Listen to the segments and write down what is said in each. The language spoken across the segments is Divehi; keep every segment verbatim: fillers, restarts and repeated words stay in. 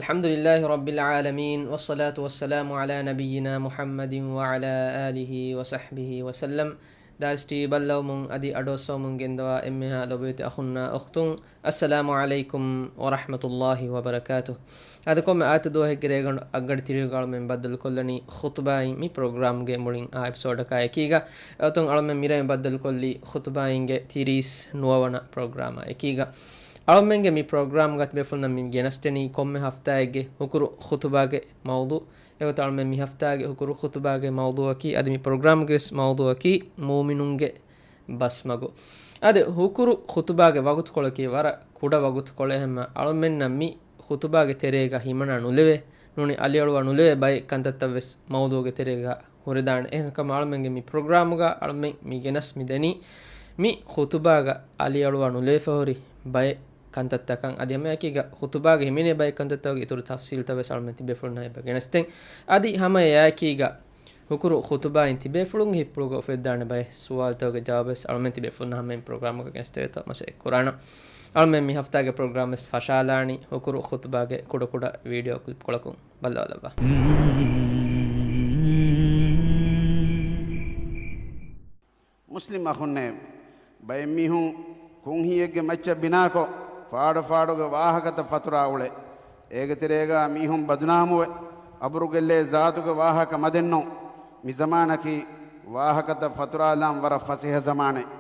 الحمد لله رب العالمين، والصلاة والسلام على نبينا محمد وعلى آله وصحبه وسلم. ދާރިސް ޓީވީ ބައްލަވަމުން އަދި އަޑުއައްސަވަމުން ގެންދަވާ އެންމެހާ ލޮބުވެތި އަޚުންނާ އުޚްތުން، އައްސަލާމު ޢަލައިކުމް ވަރަޙްމަތުﷲި ވަބަރަކާތުހު. އަދި ކޮންމެ އާދިއްތަ ދުވަހެއްގެ ރޭގަނޑު އަށްގަޑި ތިރީހުގަ އަޅުމެން ބައްދަލުކޮށްލަނީ ޚުތުބާއިން މި ޕްރޮގްރާމްގެ މުޅިން އާ އެޕިސޯޑަކާ އެކީގަ. އެގޮތުން އަޅުމެން މިރޭ ބައްދަލުކޮށްލީ ޚުތުބާއިންގެ ތިރީސް ނުވަވަނަ ޕްރޮގްރާމާ އެކީގަ. އަޅުމެންގެ މި ޕްރޮގްރާމްގަ ތިބޭފުޅުންނަށް މި ގެނެސްދެނީ ކޮންމެ ހަފްތާއެއްގެ ހުކުރު ޚުތުބާގެ މައުޟޫ. އެގޮތަށް އަޅުމެން މި ހަފްތާގެ ހުކުރު ޚުތުބާގެ މައުޟޫއަކީ، އަދި މި ޕްރޮގްރާމްގެ ވެސް މައުޟޫއަކީ، މޫމިނުންގެ ބަސްމަގު. އަދި ހުކުރު ޚުތުބާގެ ވަގުތުކޮޅަކީ ވަރަށް ކުޑަ ވަގުތުކޮޅެއް ހަމަ އަޅުމެންނަށް މި ޚުތުބާގެ ތެރޭގަ ހިމަނާ ނުލެވޭ، ނޫނީ އަލިއަޅުވާ ނުލެވޭ ބައެއް ކަންތައްތައް ވެސް މައުޟޫގެ ތެރޭގަ ހުރެދާނެ. އެހެންކަމުން އަޅުމެންގެ މި ޕްރޮގްރާމުގަ އަޅުމެން މި ގެނަސް މި ދެނީ މި ޚުތުބާގަ އަލިއަޅުވާ ނުލެވިފަ ހުރި ބައެއް ކަންތައްތަކަށް. އަދި ހަމައެކީގަ ޚުތުބާގެ ހިމެނޭ ބައެއް ކަންތައްތަކުގެ އިތުރު ތަފްސީލްތައް ވެސް އަޅުމެން ތިބޭފުޅުންނާ އެބަ ގެނެސްދޭން. އަދި ހަމަ އެއާއެކީގަ ހުކުރު ޚުތުބާއިން ތިބޭފުޅުންގެ ހިތްޕުޅުގަ އުފެއްދާނެ ބައެއް ސުވާލުތަކުގެ ޖަވާބު ވެސް އަޅުމެން ތިބޭފުޅުންނާ ހަމައިން ޕްރޮގްރާމުގަ ގެނެސްދެވޭތޯ މަސައްކަތް ކުރާނަން. އަޅުމެން މި ހަފްތާގެ ޕްރޮގްރާމް ވެސް ފަށާލާނީ ހުކުރު ޚުތުބާގެ ކުޑަކުޑަ ވީޑިއޯ ކްލިޕްކޮޅަކުން. ބައްލަވާލައްވާ. މުސްލިމް އަޚުންނޭ! ބައެއް މީހުން ކުންހީއެއްގެ މައްޗަށް ބިނާކޮށް، ފާޑު ފާޑުގެ ވާހަކަތައް ފަތުރާ އުޅޭ. އޭގެ ތެރޭގަ މީހުން ބަދުނާމުވެ، އަބުރުގެއްލޭ ޒާތުގެ ވާހަކަ މަދެއްނު. މި ޒަމާނަކީ ވާހަކަތައް ފަތުރާލާން ވަރަށް ފަސޭހަ ޒަމާނެއް.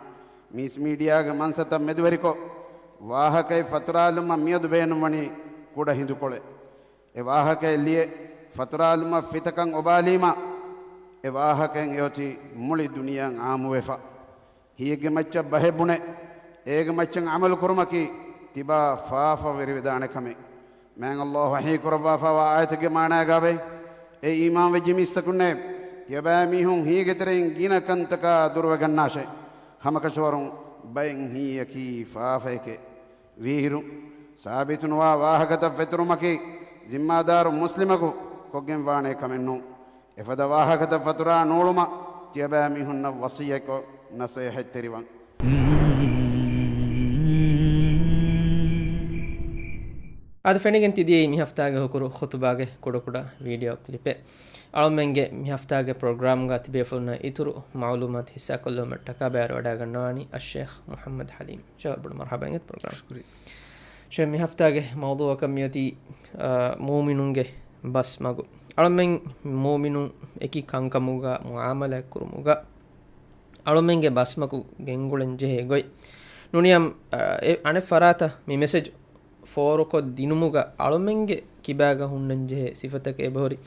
މީސް މީޑިއާގެ މަންސަތައް މެދުވެރިކޮށް، ވާހަކައެއް ފަތުރާލުމަށް މިއަދު ބޭނުންވަނީ ކުޑަ ހިނދުކޮޅެއް. އެ ވާހަކައެއް ލިޔެ، ފަތުރާލުމަށް ފިތަކަށް އޮބާލީމަ، އެ ވާހަކައިން އެއޮތީ މުޅި ދުނިޔެއަށް އާއްމުވެފަ. ހިޔެއްގެ މައްޗަށް ބަހެއް ބުނެ، އޭގެ މައްޗަށް ޢަމަލު ކުރުމަކީ ތިބާ ފާފަވެރިވެދާނެ ކަމެއް. މާތް ﷲ ވަޙީ ކުރައްވާފައިވާ އާޔަތެއްގެ މާނާގައި، އޭ އީމާންވެއްޖެ މީސްތަކުންނޭ! ތިޔަބައިމީހުން ހިޔެއްގެ ތެރެއިން ގިނަ ކަންތަކާ ދުރުވެގަންނާށޭ! ހަމަކަށަވަރުން ބައެއް ހިޔަކީ ފާފައެކޭ. ވީއިރު ސާބިތުނުވާ ވާހަކަތައް ފެތުރުމަކީ ޒިންމާދާރު މުސްލިމަކު ކޮށްގެންވާނޭ ކަމެއް ނޫން. އެފަދަ ވާހަކަތައް ފަތުރާ ނޫޅުމަށް ތިޔަބައިމީހުންނަށް ވަޞިއްޔަތްކޮށް ނަޞޭޙަތްތެރިވަން. އަދި ފެނިގެން ތިދިޔައީ މި ހަފްތާގެ ހުކުރު ޚުތުބާގެ ކުޑަކުޑަ ވީޑިއޯ ކްލިޕެއް. އަޅުމެންގެ މި ހަފްތާގެ ޕްރޮގްރާމްގަ ތިބޭފުޅުންނަށް އިތުރު މަޢުލޫމާތު ހިއްސާކޮށްލުމަށްޓަކާ ބައިވެރިވަޑައިގަންނަވާނީ އައްޝޭޚް މުޙައްމަދު ޙަލީމް. ޝޭޚް ބޮޑަށް މަރްޙަބާ އިނގޭތޯ ޕްރޮގްރާމް. ޝުކުރިއްޔާ. ޝޭޚް މި ހަފްތާގެ މައުޟޫޢަކަށް މިއޮތީ، އާ، މޫމިނުންގެ ބަސްމަގު. އަޅުމެން މޫމިނުން އެކި ކަންކަމުގަ، މުޢާމަލާތް ކުރުމުގަ އަޅުމެންގެ ބަސްމަގު ގެންގުޅެން ޖެހޭ ގޮތް. ނޫނީ އަން-، އާ، އެ އަނެއް ފަރާތަށް މި މެސެޖް ފޯރުކޮށް ދިނުމުގަ އަޅުމެންގެ ކިބާގަ ހުންނަންޖެހޭ ސިފަތަކެއް އެބަހުރި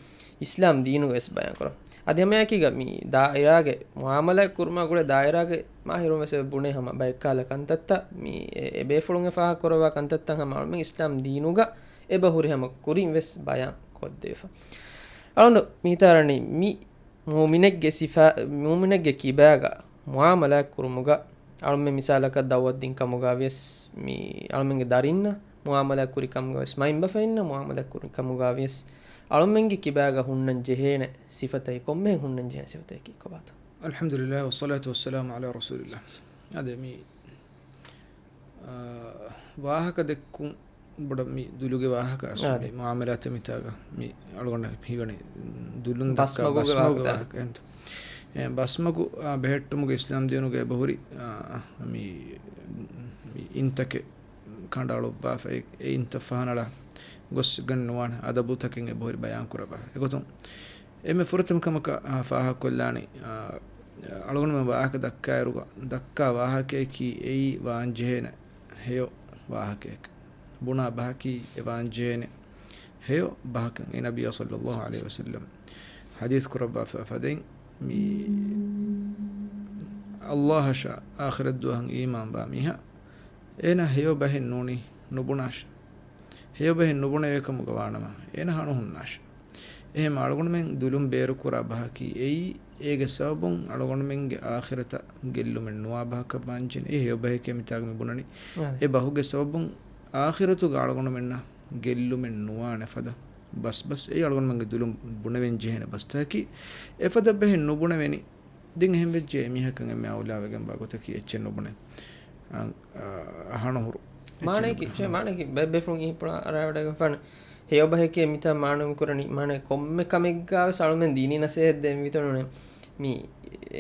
އިސްލާމް ދީނުގަ ވެސް ބަޔާންކުރަން. އަދި ހަމައެކީގަ މި ދާއިރާގެ މުޢާމަލާތް ކުރުމާ ގުޅޭ ދާއިރާގެ މާހިރުން ވެސް އެބަ ބުނޭ ހަމަ ބައެއްކާލަ ކަންތައްތައް މި އެ، އެބޭފުޅުން އެ ފާހަގަ ކުރައްވާ ކަންތައްތައް ހަމަ އަޅުމެން އިސްލާމް ދީނުގަ އެބަހުރި ހަމަ ކުރިން ވެސް ބަޔާން ކޮށްދެވިފަ. އަޅުނޑު މިހިތާރަނީ މި މޫމިނެއްގެ ސިފާ، މޫމިނެއްގެ ކިބާގަ މުޢާމަލާތް ކުރުމުގަ އަޅުމެން މިސާލަކަށް ދަޢުވަތު ދިން ކަމުގަ ވިޔަސް، މި އަޅުމެންގެ ދަރިންނަށް މުޢާމަލާތް ކުރި ކަމުގަ ވިޔަސް، މައިންބަފައިންނަށް މުޢާމަލާތް ކުރި ކަމުގަ ވިޔަސް، އަޅުމެންގެ ކިބާގަ ހުންނަން ޖެހޭނެ ސިފަތަކީ، ކޮންމެހެން ހުންނަން ޖެހޭނެ ސިފަތަކީ ކޮބާތޯ؟ الحمد لله والصلاة والسلام على رسول الله. އާދެ، މި، އާ، ވާހަކަ ދެއްކުން ބޮޑަށް މި ދުލުގެ ވާހަކަ އަސްލު އާދެ. މި މުޢާމަލާތެއް މިތާގަ މި އަޅުގަނޑަށް ހީވަނީ ދުލުން ދައްކާ ބަސްމަގުގެ ބަސްމަގުގެ ވާހަކަ. ވާހަކަ. އެހެންތަ؟ އެ، ބަސްމަގު، އާ، ބެހެއްޓުމުގެ އިސްލާމް ދީނުގަ އެބަހުރި، އާ، މި، މި އިންތަކެއް ކަނޑައަޅުއްވާފަ އެ، އެ އިންތައް ފަހަނަޅާ ގޮސްގަންނުވާނެ އަދަބުތަކެއް އެބަހުރި ބަޔާންކުރައްވާ. އެގޮތުން އެންމެ ފުރަތަމަ ކަމަކަށް، އާ، ފާހަގަކޮށްލާނީ، އާ، އަޅުގަނޑުމެން ވާހަކަ ދައްކާއިރުގަ ދައްކާ ވާހަކައަކީ އެއީ ވާންޖެހޭނެ ހެޔޮ ވާހަކައެކެ. ބުނާ ބަހަކީ އެ ވާންޖެހޭނެ ހެޔޮ ބަހަކަށް. އެ ނަބިއްޔާ ޞައްލައްލާހު ޢަލައިހި ވަސައްލަމް ޙަދީޘް ކުރައްވާފަ ފަދައިން މި ﷲ އަށާ އާޚިރަތް ދުވަހަށް އީމާންވާ މީހާ އޭނާ ހެޔޮ ބަހެއް ނޫނީ ނުބުނާށޭ. ހެޔޮ ބަހެއް ނުބުނެވޭކަމުގަ ވާނަމަ، އޭނާ ހަނު ހުންނާށޭ. އެހެން އަޅުގަނޑުމެން ދުލުން ބޭރުކުރާ ބަހަކީ އެއީ، އޭގެ ސަބަބުން އަޅުގަނޑުމެންގެ އާޚިރަތަށް ގެއްލުމެއް ނުވާ ބަހަކަށް ވާންޖެހޭނެ. އެ ހެޔޮ ބަހެކޭ މިތާގަ މި ބުނަނީ. އާދެ. އެ ބަހުގެ ސަބަބުން އާޚިރަތުގަ އަޅުގަނޑުމެންނަށް ގެއްލުމެއް ނުވާނެ ފަދަ ބަސް، ބަސް އެއީ އަޅުގަނޑުމެންގެ ދުލުން ބުނެވެން ޖެހޭނެ ބަސްތަކަކީ. އެފަދަ ބަހެއް ނުބުނެވެނީ. ދެން އެހެން ވެއްޖެ އެމީހަކަށް އެންމެ އައުލާވެގެންވާ ގޮތަކީ އެއްޗެއް ނުބުނެ. އަ، އަ، ހަނުހުރު. މާނައަކީ، އެއްޗެއް ނުބުނެ. މާނައަކީ ބައެއް ބޭފުޅުން އެހީ ޕުޅަ އަރާވަޑައިގެންފާނެ. ހެޔޮ ބަހެކޭ މިތާ މާނަ މި ކުރަނީ، މާނަ ކޮންމެ ކަމެއްގާވެސް އަޅުމެން ދީނީ ނަސޭހަތް ދޭން ވީތޯ ނޫނޭ. މި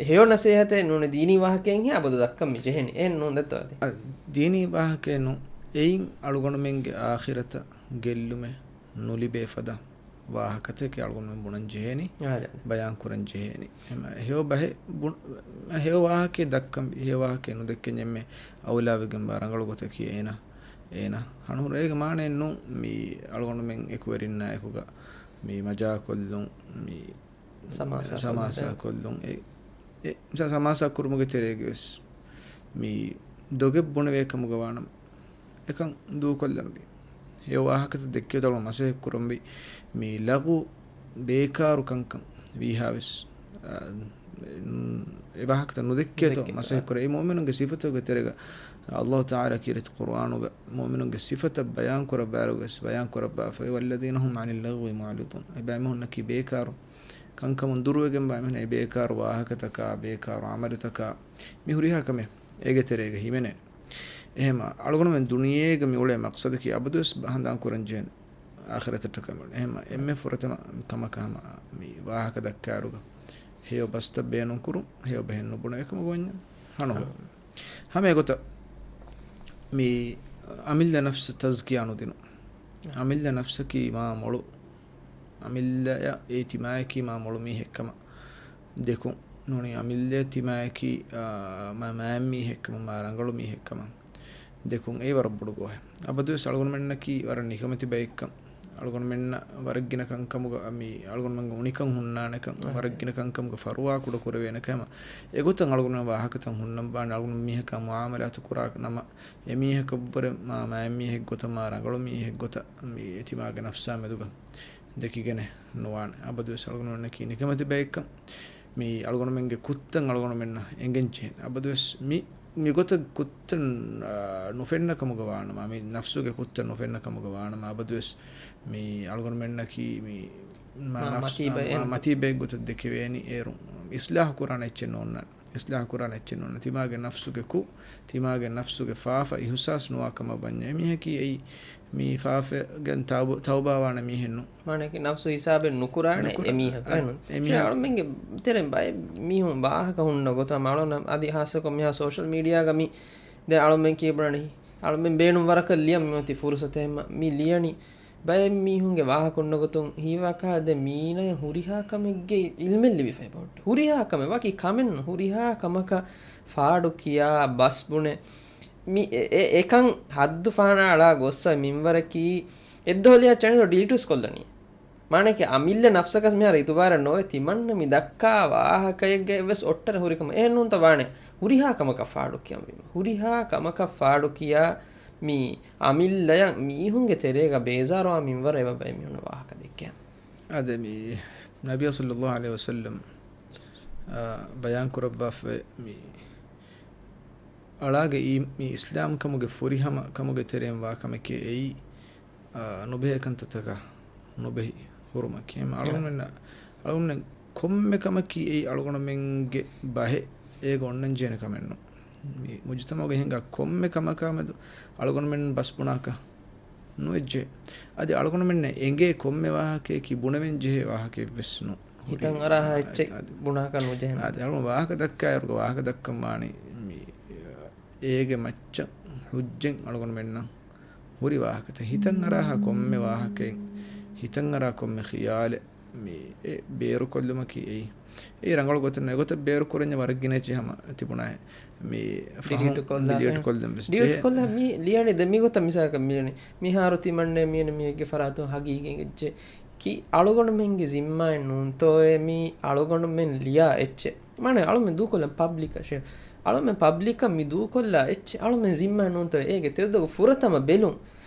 ހެޔޮ ނަސޭހަތެއް ނޫނޭ، ދީނީ ވާހަކައެއް ހެޔޮ އަބަދު ދައްކަން މި ޖެހެނީ. އެހެން ނޫން ދެއްތޯ އަދި؟ އަ، ދީނީ ވާހަކައެއް ނޫން. އެއިން އަޅުގަނޑުމެންގެ އާޚިރަތަށް ގެއްލުމެއް ނުލިބޭ ފަދަ ވާހަކަތަކެއް އަޅުގަނޑުމެން ބުނަން ޖެހޭނީ، އާދެ. ބަޔާން ކުރަން ޖެހޭނީ. އެހެން ހެޔޮ ބަހެއް ބުން-، ހެޔޮ ވާހަކައެއް ދައްކަން، ހެޔޮ ވާހަކައެއް ނުދެއްކެންޏެއްމެ އައުލާވެގެންވާ ރަނގަޅު ގޮތަކީ އޭނަ، އޭނަ ހަނުހުރޭގެ މާނައެއް ނޫން. މި އަޅުގަނޑުމެން އެކުވެރިންނާ އެކުގަ މި މަޖާކޮށްލުން، މި ސަމާސާ ސަމާސާ ކޮށްލުން. ކޮށްލުން. އެ، އެ، މިސާ ސަމާސާ ކުރުމުގެ ތެރޭގަވެސް މި ދޮގެއް ބުނެވޭ ކަމުގަ ވާނަމަ، އެކަން ދޫކޮށްލަންވީ. ހެޔޮ ވާހަކަތައް ދެއްކެވި ތަޅު މަސައްކަތް ކުރަންވީ. މި ލަޣު ބޭކާރު ކަންކަން ވީހާވެސް، އާ، އެ ވާހަކަތައް ނުދެއްކޭތޯ ނުދެއްކޭތޯ. މަސައްކަތް ކުރޭ. އެ މުއުމިނުންގެ ސިފަތަކުގެ ތެރޭގަ އައްލާހު ތަޢާލާ ކީރިތި ޤުރުއާނުގަ މުއުމިނުންގެ ސިފަތައް ބަޔާން ކުރައްވާއިރުވެސް ބަޔާން ކުރައްވާފައި، والذين هم عن اللغو معرضون. އެބައިމީހުންނަކީ ބޭކާރު ކަންކަމުން ދުރުވެގެންވާ މީހުން، އެ ބޭކާރު ވާހަކަތަކާ، ބޭކާރު ޢަމަލުތަކާ، މި ހުރިހާ ކަމެއް އޭގެ ތެރޭގަ ހިމެނޭ. އެހެމަ އަޅުގަނޑުމެން ދުނިޔޭގަ މި އުޅޭ މަޤްޞަދަކީ އަބަދުވެސް ހަނދާން ކުރަން ޖެހޭނެ އާޚިރަތަށްޓަކައި. އެހެމަ އެންމެ ފުރަތަމަ ކަމަކަށް ހަމަ މި ވާހަކަ ދައްކާއިރުގަ ހެޔޮ ބަސްތައް ބޭނުން ކުރުން، ހެޔޮ ބަހެއް ނުބުނެވޭ ކަމަށް ވަންޏާ ހަނުހު. ހަމަ އެގޮތަށް މި އަމިއްލަ ނަފްސަށް ތަޒްކިޔާ ނުދިނުން. އަމިއްލަ ނަފްސަކީ މާ މޮޅު، އަމިއްލަޔަށް އެ ތިމާޔަކީ މާ މޮޅު މީހެއްކަމަށް ދެކުން. ނޫނީ އަމިއްލަ ތިމާޔަކީ، އާ، މާ މާތް މީހެއްކަމަށް، މާ ރަނގަޅު މީހެއްކަމަށް ދެކުން. އެއީ ވަރަށް ބޮޑު ގޯހެއް. އަބަދުވެސް އަޅުގަނޑުމެންނަކީ ވަރަށް ނިކަމެތި ބައެއްކަން. އަޅުގަނޑުމެންނަށް ވަރަށް ގިނަ ކަންކަމުގަ މި އަޅުގަނޑުމެންގެ އުނިކަން ހުންނާނެކަން، އަހަ. ވަރަށް ގިނަ ކަންކަމުގަ ފަރުވާ ކުޑަ ކުރެވޭނެ ކަމަށް. އެގޮތަށް އަޅުގަނޑުމެން ވާހަކަތައް ހުންނަން ވާނެ. އަޅުގަނޑު މީހަކާ މުޢާމަލާތު ކުރާ ނަމަ، އެ މީހަކަށްވުރެ މާ މާތް މީހެއް ގޮތަށް، މާ ރަނގަޅު މީހެއް ގޮތަށް މި ތިމާގެ ނަފްސާ މެދުގަ ދެކިގެނެއް ނުވާނެ. އަބަދުވެސް އަޅުގަނޑުމެންނަކީ ނިކަމެތި ބައެއްކަން. މި އަޅުގަނޑުމެންގެ ކުށްތައް އަޅުގަނޑުމެންނަށް އެނގެން ޖެހޭނެ. އަބަދުވެސް މި، މިގޮތަށް ކުށްތައް، އާ، ނުފެންނަ ކަމުގަ ވާނަމަ، މި ނަފްސުގެ ކުށްތައް ނުފެންނަ ކަމުގަ ވާނަމަ، އަބަދުވެސް މި އަޅުގަނޑުމެންނަކީ މި މާ، މާ ނަފްސް، މަތީ ބައެއް، މާ މަތީ ބައެއް ގޮތަށް ދެކެވޭނީ. އޭރު އިސްލާހު ކުރާނެ އެއްޗެއް ނޯންނާނެ. އިސްލާހު ކުރާނެ އެއްޗެއް ނޫން. ތިމާގެ ނަފްސުގެ ކުށް، ތިމާގެ ނަފްސުގެ ފާފަ އިހުސާސް ނުވާ ކަމަށް ވަންޏާ، އެމީހަކީ އެއީ މި ފާފަގެން ތައުބަ، ތައުބާވާނެ މީހެއް ނޫން. މާނައަކީ ނަފްސު ހިސާބެއް ނުކުރާނެ ނުކުރާ، އެމީހަކު. އަ، އެނޫން. އެމީހަ އަޅުމެންގެ ތެރެއިން ބައެއް މީހުން ވާހަކަ ހުންނަ ގޮތަށް އަޅުން އަދި ހާއްސަކޮށް މިހާ ސޯޝަލް މީޑިއާގަ މި ދެ އަޅުމެން ކީބުނަނީ. އަޅުމެން ބޭނުން ވަރަކަށް ލިޔަން މިއޮތީ ފުރުސަތެއް މި ލިޔަނީ. ބައެއް މީހުންގެ ވާހަކަ ހުންނަ ގޮތުން ހީވާކަށް ދެ މީނަ ހުރިހާ ކަމެއްގެ އިލްމެއް ލިބިފައި ބޮޑު. ހުރިހާ ކަމެއް ވަކި ކަމެއް ނޫން. ހުރިހާ ކަމަކަށް ފާޑު ކިޔާ ބަސް ބުނެ. މި އެ، އެ، އެކަން ހައްދު ފަހަނަ އަޅާ ގޮއްސަ މިންވަރަކީ އެއްދޮހަލިޔާ ޗެނެލް ޑިލީޓުސް ކޮށްލަނީ. މާނައަކީ އަމިއްލަ ނަފްސަކަސް މިހާރު އިތުބާރެއް ނޯވެ ތިމަންނަ މި ދައްކާ ވާހަކައެއްގަ އެއްވެސް އޮއްޓަރެއް ހުރިކަމަށް. އެހެން ނޫންތަ ވާނެ ހުރިހާ ކަމަކަށް ފާޑު ކިޔަންވީމަ. ހުރިހާ ކަމަކަށް ފާޑު ކިޔާ މި އަމިއްލަޔަށް މީހުންގެ ތެރޭގަ ބޭޒާރުވާ މިންވަރަށް އެބަ ބައެއް މީހުންނަށް ވާހަކަ ދެއްކޭ. އާދެ، މި ނަބިއްޔާ ޞައްލައްލާހު ޢަލައިހި ވަސައްލަމް، އާ، ބަޔާން ކުރައްވާފައި މި އަޅާގެ އީ، މި އިސްލާމް ކަމުގެ ފުރިހަމަ ކަމުގެ ތެރެއިން ވާ ކަމެކޭ އެއީ، އާ، ނުބެހޭ ކަންތައްތަކަށް ނުބެހި ހުރުމަކީ. އެހެން އަޅުގަނޑުމެންނަށް، އަޅުގަނޑުމެން ކޮންމެ ކަމަކީ އެއީ އަޅުގަނޑުމެންގެ ބަހެއް، އޭގަ އޮންނަން ޖެހޭނެ ކަމެއް ނޫން. މި މުޖުތަމަޢުގަ ހިނގާ ކޮންމެ ކަމަކާ މެދު އަޅުގަނޑުމެން ބަސް ބުނާކަށް ނުވެއްޖެ. އަދި އަޅުގަނޑުމެންނަށް އެނގޭ ކޮންމެ ވާހަކަޔަކީ ބުނެވެން ޖެހޭ ވާހަކައެއްވެސް ނޫން. ހިތަށް އަރާހާ އެއްޗެއް އަދި ބުނާކަށް ނުޖެހޭނެ. އަދި އަޅުގަނޑު ވާހަކަ ދައްކާއިރުގަ ވާހަކަ ދައްކަން ވާނީ މި އޭގެ މައްޗަށް ހުއްޖަތް އަޅުގަނޑުމެންނަށް ހުރި ވާހަކަތައް. ހިތަށް އަރާހާ ކޮންމެ ވާހަކައެއް، ހިތަށް އަރާ ކޮންމެ ޚިޔާލެއް މި އެ ބޭރުކޮށްލުމަކީ އެއީ. އެއީ ރަނގަޅު ގޮތެއް ނޫން. އެގޮތަށް ބޭރުކުރަންޏާ ވަރަށް ގިނަ އެއްޗެއް ހަމަ ތިބުނާހެން. މި ފަހުން ޑިލީޓު ކޮށްލާ، ޑިލީޓު އެ، ކޮށްލަން ވެސް ޑިލީޓު ޖެހޭ. ކޮށްލާ މި ލިޔަނީ ދެ މި ގޮތަށް މިސާލަކަށް މި ލިޔަނީ. މިހާރު ތިމަންނެ މިޔަނީ މީހެއްގެ ފަރާތުން ހަގީގަތް އެއްޗެއް. ކީ އަޅުގަނޑުމެންގެ ޒިންމާއެއް ނޫންތޯއޭ މީ އަޅުގަނޑުމެން ލިޔާ އެއްޗެއް. މާނަ އަޅުމެން ދޫކޮށްލަން ޕަބްލިކަށް ޝެއާ. އަޅުމެން ޕަބްލިކަށް މި ދޫކޮށްލާ އެއްޗެއް އަޅުމެން ޒިންމާ ނޫންތޯ އޭގެ ތެދުދޮގު ފުރަތަމަ ބެލުން.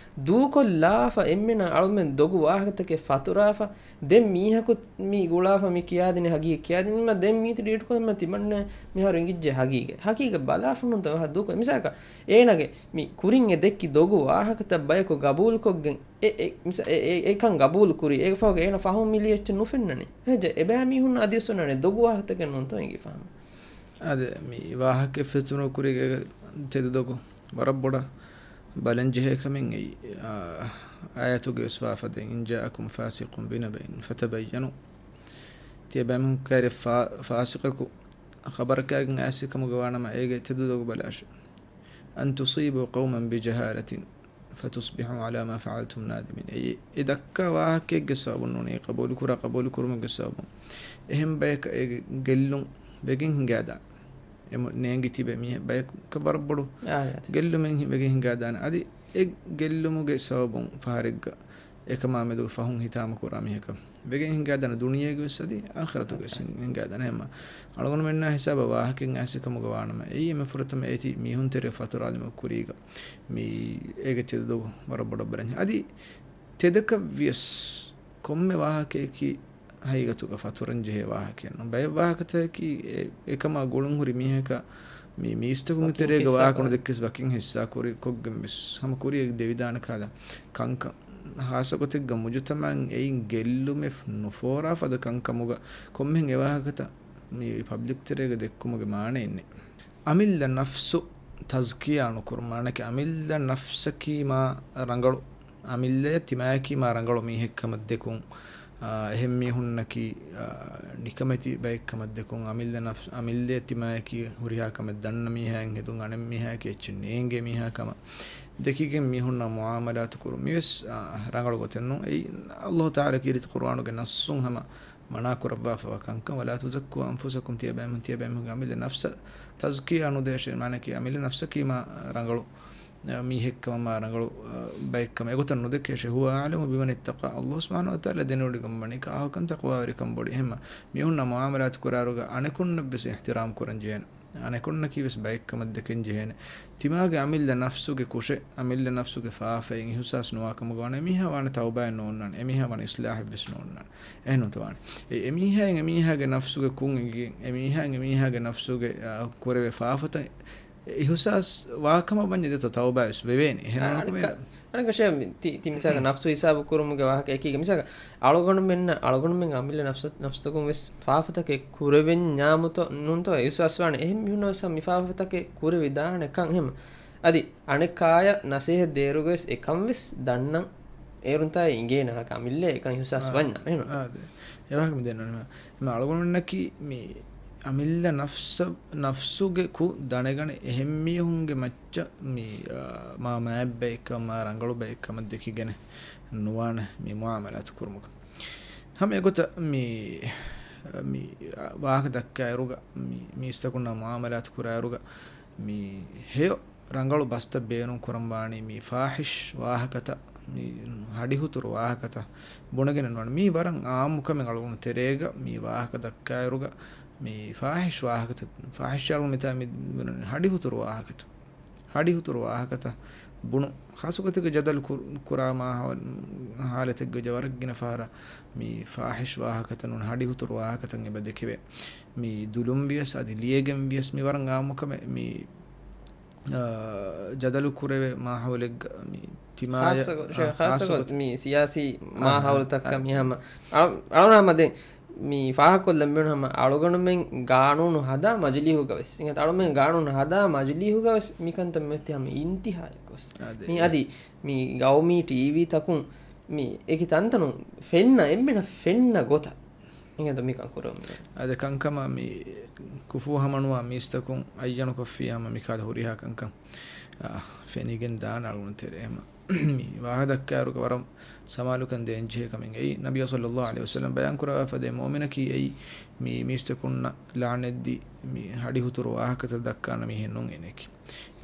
ދޫކޮށްލާފަ އެންމެނަށް އަޅުމެން ދޮގު ވާހަކަތަކެއް ފަތުރާފަ، ދެން މީހަކު މި ގުޅާފަ މި ކިޔާދިނީ ހަގީގަތް ކިޔާދިނީމަ ދެން މީތި ޑިލީޓް ކޮށްމަ ތިމަންނަ މިހާރު އިނގިއްޖެ ހަގީގަތް. ހަގީގަތް ބަލާފަ ނޫންތޯ އަހަ ދޫކޮށް. މިސާލަކަށް އޭނާގެ މި ކުރިން އެ ދެއްކި ދޮގު ވާހަކަތައް ބަޔަކު ގަބޫލުކޮށްގެން އެ، އެ، މިސާ، އެ، އެ، އެކަން ގަބޫލު ކުރީ. އޭގެ ފަހުގަ އޭނަ ފަހުން މި ލިޔެ އެއްޗެއް ނުފެންނަނީ. ހެއްޔޭ؟ އެބައިމީހުން އަދިވެސް އޮންނާނެ ދޮގު ވާހަކަތަކެއް ނޫންތޯ އެނގިފަހަމަ. އާދެ، މި ވާހަކަ ފެތުނު ކުރީގެ ތެދު ދޮގު ވަރަށް ބޮޑަށް ބަލަން ޖެހޭ ކަމެއް އެއީ. އާ، އާޔަތުގެ ވެސް ވާފަދައިން، إن جاءكم فاسق بنبإ فتبينوا. ތިޔަބައިމީހުން ކައިރި ފާ-، ފާސިޤަކު ޚަބަރަކާގެން އައިސް ކަމުގަ ވާނަމަ، އޭގެ ތެދުލޮގު ބަލާށޭ. أن تصيبوا قوما بجهالة فتصبحوا على ما فعلتم نادمين. އެ، އެ ދައްކާ ވާހަކައެއްގެ ސަބަބުން ނޫނީ، ޤަބޫލުކުރާ، ޤަބޫލުކުރުމުގެ ސަބަބުން އެހެން ބަޔަކަށް އޭގެ ގެއްލުން ވެގެން ހިނގާދާނެ. އެ ނޭނގި ތިބެ މީހެއް ބަޔަކަށް ވަރަށް ބޮޑު އާ، އާ. ގެއްލުމެއް ހި-، ވެގެން ހިނގާދާނެ. އަދި އެ ގެއްލުމުގެ ސަބަބުން ފަހަރެއްގަ އެކަމާ މެދުގަ ފަހުން ހިތާމަކުރާ މީހަކަށް ވެގެން ހިނގާދާނެ، ދުނިޔޭގެ ވެސް އަދި އާޚިރަތުގެ ވެސް އާ. ހިނގާދާނެ. އެހެންމަ އަޅުގަނޑުމެންނާ ހިސާބަށް ވާހަކައެއް އައިސް ކަމުގަ ވާނަމަ، އެއީ އެންމެ ފުރަތަމަ އޭތި މީހުން ތެރޭ ފަތުރާލުމުގެ ކުރީގަ މި އޭގެ ތެދުލޮގު ވަރަށް ބޮޑަށް ބަލަން. އަދި ތެދަކަށް ވިޔަސް ކޮންމެ ވާހަކައަކީ ހަގީގަތުގަ ފަތުރަން ޖެހޭ ވާހަކައެއް ނޫން. ބައެއް ވާހަކަތަކަކީ އެ-، އެކަމާ ގުޅުން ހުރި މީހަކަށް މި މީސްތަކުންގެ ވަކިން ތެރޭގަ ކިއްސާ ވާހަކަ ކުރާ. ނުދެއްކިޔަސް ވަކިން ހިއްސާ ކުރި ކޮށްގެން ވެސް ހަމަ ކުރިއަށް ދެވިދާނެ ކަހަލަ ކަންކަން. ހާއްސަ ގޮތެއްގަ މުޖުތަމަޢަށް އެއިން ގެއްލުމެއް ނުފޯރާ ފަދަ ކަންކަމުގަ ކޮންމެހެން އެ ވާހަކަތައް މި ޕަބްލިކް ތެރޭގަ ދެއްކުމުގެ މާނައެއް ނެތް. އަމިއްލަ ނަފްސު ތަޒްކިޔާ ނުކުރުން، މާނައަކީ އަމިއްލަ ނަފްސަކީ މާ ރަނގަޅު، އަމިއްލަޔަށް ތިމާޔަކީ މާ ރަނގަޅު މީހެއްކަމަށް ދެކުން، އާ، އެހެން މީހުންނަކީ، އާ، ނިކަމެތި ބައެއްކަމަށް ދެކުން، އަމިއްލަ ނަފްސް، އަމިއްލަޔަށް ތިމާޔަކީ ހުރިހާ ކަމެއް ދަންނަ މީހާއެއް ހެދުން، އަނެއް މީހާޔަކީ އެއްޗެއް ނޭނގޭ މީހާ ކަމަށް ދެކިގެން މީހުންނާ މުޢާމަލާތު ކުރުން. މިވެސް، އާ، ރަނގަޅު ގޮތެއް ނޫން. އެއީ އައްލާހު ތަޢާލާ ކީރިތި ޤުރުއާނުގެ ނައްސުން ހަމަ މަނާ ކުރައްވާފަވާ ކަންކަން. ولا تزكوا أنفسكم، ތިޔަބައިމީހުން ތިޔަބައިމީހުންގެ އަމިއްލަ ނަފްސަށް ތަޒްކިޔާ ނުދޭށޭ، މާނައަކީ އަމިއްލަ ނަފްސަކީ މާ ރަނގަޅު، އަ، މީހެއްކަމަށް، މާ ރަނގަޅު، އަ، ބައެއްކަމަށް އެގޮތަށް ނުދެކޭށޭ. هو أعلم بمن اتقى، އައްލާހު ސުބްޙާނަހޫ ވަތަޢާލާ ދެނެވޮޑިގަންވަނީ ކާކުކަން ތަޤްވާވެރިކަން ބޮޑީ. އެހެންމަ މީހުންނާ މުޢާމަލާތު ކުރާއިރުގަ އަނެކުންނަށްވެސް އިޙްތިރާމް ކުރަން ޖެހޭނެ. އަނެކުންނަކީވެސް ބައެއްކަމަށް ދެކެން ޖެހޭނެ. ތިމާގެ އަމިއްލަ ނަފްސުގެ ކުށެއް، އަމިއްލަ ނަފްސުގެ ފާފައެއް އިހުސާސް ނުވާކަމުގަ ވާނެ، އެމީހާ ވާނެ ތައުބާއެއް ނޯންނާނެ، އެމީހާ ވާނެ އިޞްލާޙެއްވެސް ނޯންނާނެ. އެހެންނޫންތަ ވާނެ. އެ، އެމީހާއިން އެމީހާގެ ނަފްސުގެ ކުށް އެނގިގެން، އެމީހާއިން އެމީހާގެ ނަފްސުގެ، އާ، ކުރެވޭ ފާފަތައް އިހުސާސް ވާކަމަށް ވަންޏާ ދެތޯ ތައުބާވެސް ވެވޭނެ. އެހެން އަ-، ނޫން އަނެއްކާ-، ކުރޭ. އަނެއްކާ ޝޭ، ތި، ތި މިސާލަކަށް ނަފްސު ހިސާބު ކުރުމުގެ ވާހަކަ އެކީގަ މިސާލަކަށް އަޅުގަނޑުމެންނަށް، އަޅުގަނޑުމެން އަމިއްލަ ނަފްސަ-، ނަފްސުތަކުން ވެސް ފާފަތަކެއް ކުރެވެންޏާމުތޯ ނޫންތޯ އިހުސާސްވާނެ. އެހެން މީހުންނަށް ވެސް މި ފާފަތަކެއް ކުރެވިދާނެ ކަން އެހެން. އަދި އަނެއްކާޔަށް ނަސޭހަތް ދޭއިރުގަވެސް އެކަން ވެސް ދަންނަން އޭރުންތާއި އިނގޭނެ ހަކަ އަމިއްލަ އެކަން އިހުސާސް އާ، ވަންޏާ އެހެން. އާ، ދެ. އެ ވާހަކަ މި ދެންނަން. މި އަޅުގަނޑުމެންނަކީ މި އަމިއްލަ ނަފްސަ-، ނަފްސުގެ ކުށް ދަނެގަނެ އެހެން މީހުންގެ މައްޗަށް މި، އާ، މާ މާތް ބައެއްކަމާ ރަނގަޅު ބައެއްކަމަށް ދެކިގެނެ ނުވާނެ މި މުޢާމަލާތު ކުރުމުގަ. ހަމަ އެގޮތަށް މި، މި ވާހަކަ ދައްކާއިރުގަ، މި މީސްތަކުންނާ މުޢާމަލާތު ކުރާއިރުގަ، މި ހެޔޮ ރަނގަޅު ބަސްތައް ބޭނުން ކުރަން ވާނީ މި ފާޙިޝް ވާހަކަތައް، މި ހަޑިހުތުރު ވާހަކަތައް ބުނެގެނެއް ނުވާނެ. މީ ވަރަށް ޢާއްމު ކަމެއް އަޅުގަނޑު ތެރޭގަ މި ވާހަކަ ދައްކާއިރުގަ މި ފާޙިޝް ވާހަކަތައް، ފާޙިޝް އަޅުގަނޑު މިތާ މި ބުނަނީ ހަޑިހުތުރު ވާހަކަތައް. ހަޑިހުތުރު ވާހަކަތައް ބުނު، ޚާއްޞަ ގޮތެއްގަ ޖަދަލު ކުރ-، ކުރާ މާ ހާ-، ހާލަތެއްގަ ވަރަށް ގިނަ ފަހަރަށް މި ފާޙިޝް ވާހަކަތައް ނޫން ހަޑިހުތުރު ވާހަކަތައް އެބަ ދެކެވޭ. މި ދުލުން ވިޔަސް އަދި ލިޔެގެން ވިޔަސް މި ވަރަށް އާއްމު ކަމެއް. މި، އާ، ޖަދަލު ކުރެވޭ މާހައުލެއްގަ މި ތިމާޔަށް، ޚާއްޞަ ގޮ-، އާ، ޝޭ، ޚާއްޞަ ޚާއްޞަ ގޮ-، ގޮތް މި ސިޔާސީ އާ، މާހައުލުތައްކަ އާ، މި ހަމަ އަޅު-، އަޅުނާމަ ދެން މި ފާހަގަކޮށްލަން ބޭނުން ހަމަ އަޅުގަނޑުމެން ގާނޫނު ހަދާ މަޖިލީހުގަ ވެސް. އިނގޭތަ އަޅުމެން ގާނޫނު ހަދާ މަޖިލީހުގަ ވެސް މިކަންތައް މިއޮތީ ހަމަ އިންތިހާއަކަށް ވެސް. އާ، ދެ. މި އަދި މި ގައުމީ ޓީވީ ތަކުން މި އެކި ތަންތަނުން ފެންނަ އެންމެނަށް ފެންނަ ގޮތަށް. އިނގޭތަ މިކަން ކުރަމުން. އާ، ދެ ކަންކަމަށް މި ކުފޫ ހަމަނުވާ މީސްތަކުން އައްޔަނުކޮށްފި ހަމަ މިކާލަ ހުރިހާ ކަންކަން، އާ، ފެނިގެން ދާން އަޅުގަނޑު ތެރޭ ހަމަ. މި ވާހަކަ ދައްކާއިރުގަ ވަރަށް ސަމާލުކަން ދޭންޖެހޭ ކަމެއް. އެއީ ނަބިއްޔާ ޞައްލައްލާހު ޢަލައިހި ވަސައްލަމް ބަޔާން ކުރައްވާފަ ދޭ މުއުމިނަކީ އެއީ މި މީސްތަކުންނަށް ލަޢުނަތްދީ މި ހަޑިހުތުރު ވާހަކަތައް ދައްކާނެ މީހެއް ނޫން އޭނައަކީ.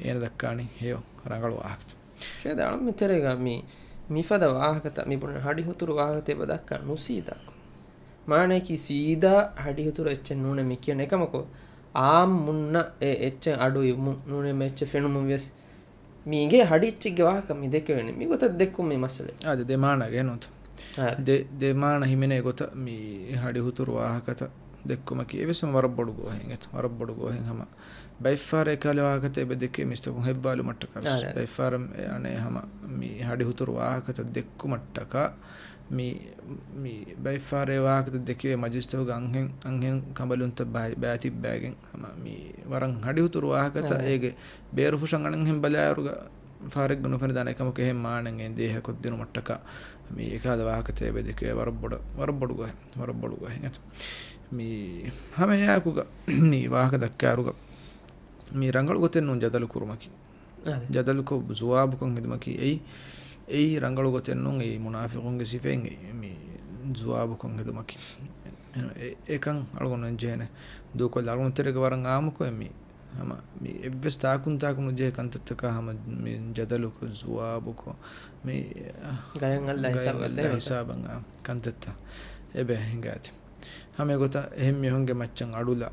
އޭނަ ދައްކާނީ ހެޔޮ ރަނގަޅު ވާހަކަތައް. ޝޭ ދާނަމެ ތެރޭގަ މި މިފަދަ ވާހަކަތައް މި ބުނެ ހަޑިހުތުރު ވާހަކަތައް އެބަ ދައްކާ ނުސީދާކޮށް. މާނައަކީ ސީދާ ހަޑިހުތުރު އެއްޗެއް ނޫނޭ މި ކިޔަން. އެކަމަކު އާއްމުންނަށް އެ އެއްޗެއް އަޑު އިވުމުން ނޫނޭ މި އެއްޗެއް ފެނުމުން ވެސް މީގެ ހަޑިއެއްޗެއްގެ ވާހަކަ މި ދެކެވޭނެ. މި ގޮތަށް ދެއްކުން މި މައްސަލަ. އާ، ދެ، ދެ މާނަ ގެނުންތަ؟ އާ. ދެ، ދެ މާނަ ހިމެނޭ ގޮތަށް މި ހަޑި ހުތުރު ވާހަކަތައް ދެއްކުމަކީ އެވެސް ވަރަށް ބޮޑު ގޯހެއް އެތަ؟ ވަރަށް ބޮޑު ގޯހެއް ހަމަ. ބައެއްފަހަރަށް އެކަހަލަ ވާހަކަތައް އެބަ ދެކޭ މީސްތަކުން ހެއްވާލުމަށްޓަކާ ވެސް. އާ، އާ. ބައެއްފަހަރަށް އެ އަނެއް ހަމަ މި ހަޑި ހުތުރު ވާހަކަތައް ދެއްކުމަށްޓަކާ މި، މި ބައެއްފަހަރަށް ވާހަކަތައް ދެކެވޭ މަޖިލިސްތަކުގަ އަންހެން، އަންހެން ކަނބަލުންތައް ބައި-، ބައިތިއްބައިގެން ހަމަ މި ވަރަށް ހަޑި ހުތުރު ވާހަކަތައް އާ. އޭގެ ބޭރުފުށަށް އަންހެން ބަލާއިރުގަ ފަހަރެއްގަ ނުފެނިދާނެ އެކަމަކު އެހެން މާނައެއް ދޭހަ ކޮށްދިނުމަށްޓަކާ މި އެކަހަލަ ވާހަކަތައް އެބަ ދެކެވޭ ވަރަށް ބޮޑަށް، ވަރަށް ބޮޑު ގޮހެއް، ވަރަށް ބޮޑު ގޮހެއް. މި ހަމަ އެއާއެކުގަ މި ވާހަކަ ދައްކާއިރުގަ މި ރަނގަޅު ގޮތެއް ނޫން ޖަދަލު ކުރުމަކީ. އާދެ. ޖަދަލުކޮށް ޒުވާބުކޮށް ހެދުމަކީ އެއީ، އެއީ ރަނގަޅު ގޮތެއް ނޫން. އެއީ މުނާފިޤުންގެ ސިފައިން އެއީ މި ޒުވާބުކޮށް ހެދުމަކީ. އެ، އެކަން އަޅުގަނޑު ނުޖެހޭނެ. ދޫކޮށްލާ އަޅުގަނޑު ތެރޭގަ ވަރަށް އާއްމުކޮށް މި ހަމަ މި އެއްވެސް ތާކުން ތާކު ނުޖެހޭ ކަންތައްތަކާ ހަމަ މި ޖަދަލުކޮށް، ޒުވާބުކޮށް، މި ގަޔަށް އައްލާ ގަޔަށް ހިސާބަށް އައްލާ ހިސާބަށް އާ ކަންތައްތައް އެބަ ހިނގާތި. ހަމަ އެގޮތަށް އެހެން މީހުންގެ މައްޗަށް އަޑުލާ،